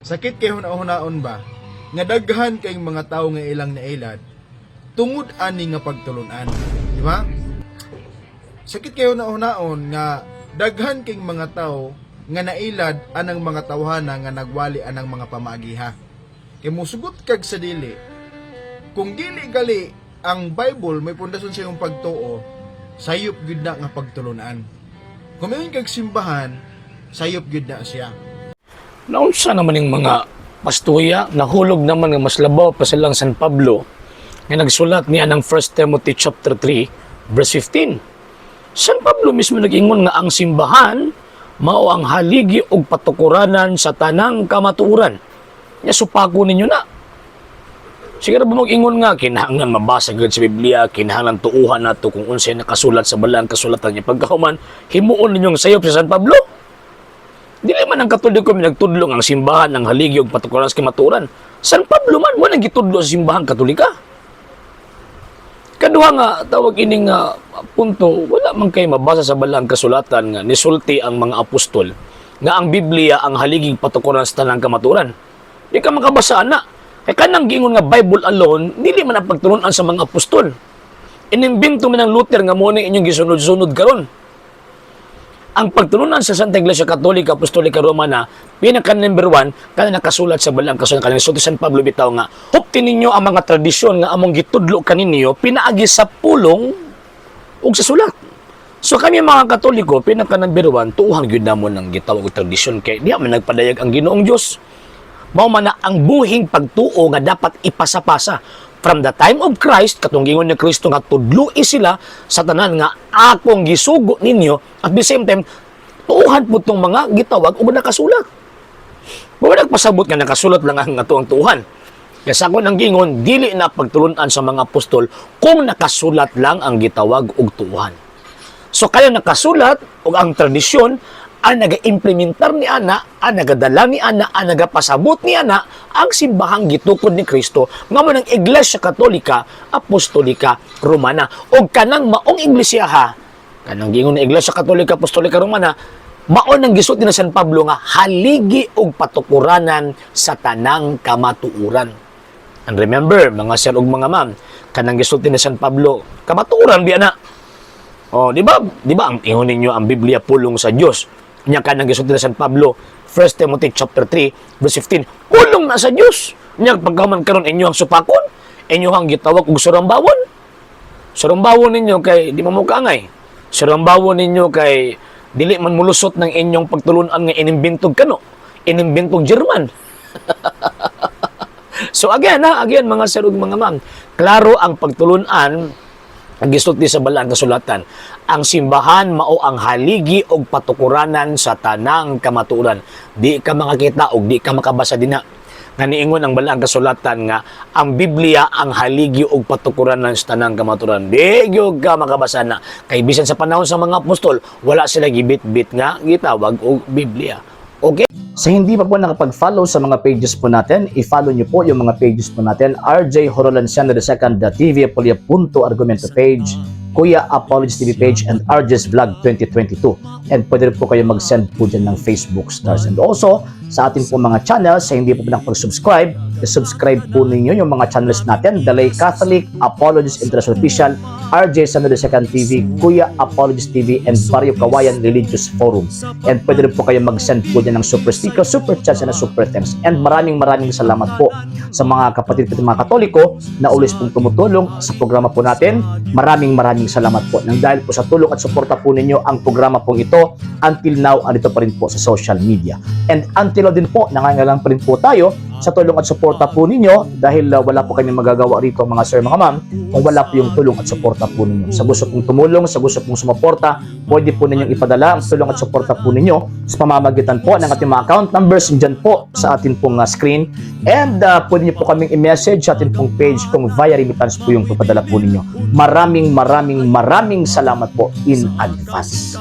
Sakit kay huna-hunaon ba nga daghan kay mga tawo nga ilang nailad tungod ani nga pagtulunan, di ba? Sakit kay huna-hunaon nga daghan kay mga tawo nga nailad anang mga tawhana nga nagwali anang mga pamaagiha. Kay musugot kag sa dili, kung dili gali ang Bible may pundasyon sa iyong pagtuo, sayop gyud na nga pagtulunan. Kung mayon kag simbahan, sayop gyud na siya. Naunsa naman yung mga pastuya, nahulog naman nga mas labaw pa silang San Pablo nga nagsulat niya ng 1 Timothy chapter 3 verse 15. San Pablo mismo nag-ingon nga ang simbahan mao ang haligi og patukuranan sa tanang kamatuoran. Nya supako ninyo na. Sige ra ba mag-ingon nga kinahanglan mabasa gyud sa Biblia, kinahanglan tuuhan nato kung unsay nakasulat sa balaang kasulatan niya. Pagkahuman, himuon ninyong sayop sa San Pablo. Dili man ang Katoliko may nagtudlo ang simbahan ang haligi ug patukuran sa kamatuoran. San Pablo man mo nang gitudlo sa simbahang Katolika. Kaduha nga tawag ining nga punto, wala man kay mabasa sa balaang kasulatan nga nisulti ang mga apostol nga ang Biblia ang haliging patukuran sa tanang kamatuoran. Di ka makabasa na. Kay kanang giingon nga Bible alone, dili man ang pagtulunan sa mga apostol. Inimbento man ng Luther nga mo ni inyong gisunod-sunod karon. Ang pagtulunan sa Santa Iglesia Katolika Apostolika Romana, pinaka number one, kana nakasulat sa balaang kasulatan, kanang sulti San Pablo bitaw nga, hupti ninyo ang mga tradisyon nga among gitudlo kaninyo, pinaagi sa pulong ug sa sulat. So kami mga Katoliko, pinaka number one, tuuhan gyud namo ng gitawag og tradisyon kay diha man nagpadayag ang Ginoong Dios. Mao man na ang buhing pagtuo nga dapat ipasapasa from the time of Christ, katong gingon ni Kristo nga tudloi sila sa tanan nga akong gisugo ninyo, at the same time tuuhan po tong mga gitawag ug nakasulat. Wa nagpasabot nga nakasulat lang ang ato ang tuuhan. Kaya sa akon ang gingon, dili na pagtulunan sa mga apostol kung nakasulat lang ang gitawag og tuuhan. So kaya nakasulat og ang tradisyon ang naga-implementar ni ana, ang nagadala ni ana, ang nagapasabot ni ana ang simbahang gitukod ni Kristo nga mo ng Iglesia Katolika Apostolika Romana. Og kanang maong iglesia ha, kanang gingon ng Iglesia Katolika Apostolika Romana, mao nang gisulti ni San Pablo nga haligi og patukuranan sa tanang kamatuoran. And remember, mga sir ug mga ma'am, kanang gisulti ni San Pablo, kamatuoran biya na. Oh, di ba? Di ba ang ingon ninyo ang Biblia pulong sa Dios? Nya kanang gisulti ni San Pablo, 1 Timothy chapter 3 verse 15, pulong na sa Dios. Nya pagkaman karon inyo ang supakon, inyo ang gitawag og surambawon. Surambawon ninyo kay di mo mukangay. Surambawon ninyo kay dili man mulusot ng inyong pagtulunan nga inimbentog kano, inimbentog German. So again, ha, again mga sir ug mga ma'am, klaro ang pagtulunan ang gisulti sa balaang kasulatan. Ang simbahan mao ang haligi og patukuranan sa tanang kamatuoran. Di ka makakita og di ka makabasa dinha nga niingon ang balaang kasulatan nga ang Biblia ang haligi og patukuranan sa tanang kamatuoran. Di gyud ka makabasa na. Kay bisan sa panahon sa mga apostol, wala sila gibit-bit nga gitawag og Biblia. Okay? Sa hindi pa po nakapag-follow sa mga pages po natin, i-follow nyo po yung mga pages po natin. RJ Horolanciano II, The TV Apolia Punto Argumento page, Kuya Apologies TV page, and RJ's Vlog 2022. And pwede rin po kayo mag-send po dyan ng Facebook stars. And also, sa ating po mga channels, sa hindi po nakapag-subscribe, i-subscribe po ninyo yung mga channels natin, The Lay Catholic, Apologies International Official, RJ Sano II TV, Kuya Apologies TV, and Barrio Kawayan Religious Forum. And pwede rin po kayo mag-send po dyan ng super sticker, super chats, and super thanks. And maraming maraming salamat po sa mga kapatid po mga Katoliko na always pong tumutulong sa programa po natin. Maraming maraming salamat po. Nang dahil po sa tulong at suporta po ninyo ang programa pong ito, until now, andito pa rin po sa social media. And until now din po, nangangailangan pa rin po tayo sa tulong at suporta po ninyo dahil wala po kami magagawa rito, mga sir, mga ma'am, kung wala po yung tulong at suporta po ninyo. Sa gusto pong tumulong, sa gusto pong sumuporta, pwede po ninyong ipadala ang tulong at suporta po ninyo sa pamamagitan po ng ating mga account numbers dyan po sa ating pong screen. And pwede niyo po kaming i-message sa ating pong page kung via remittance po yung papadala po ninyo. Maraming maraming maraming salamat po in advance.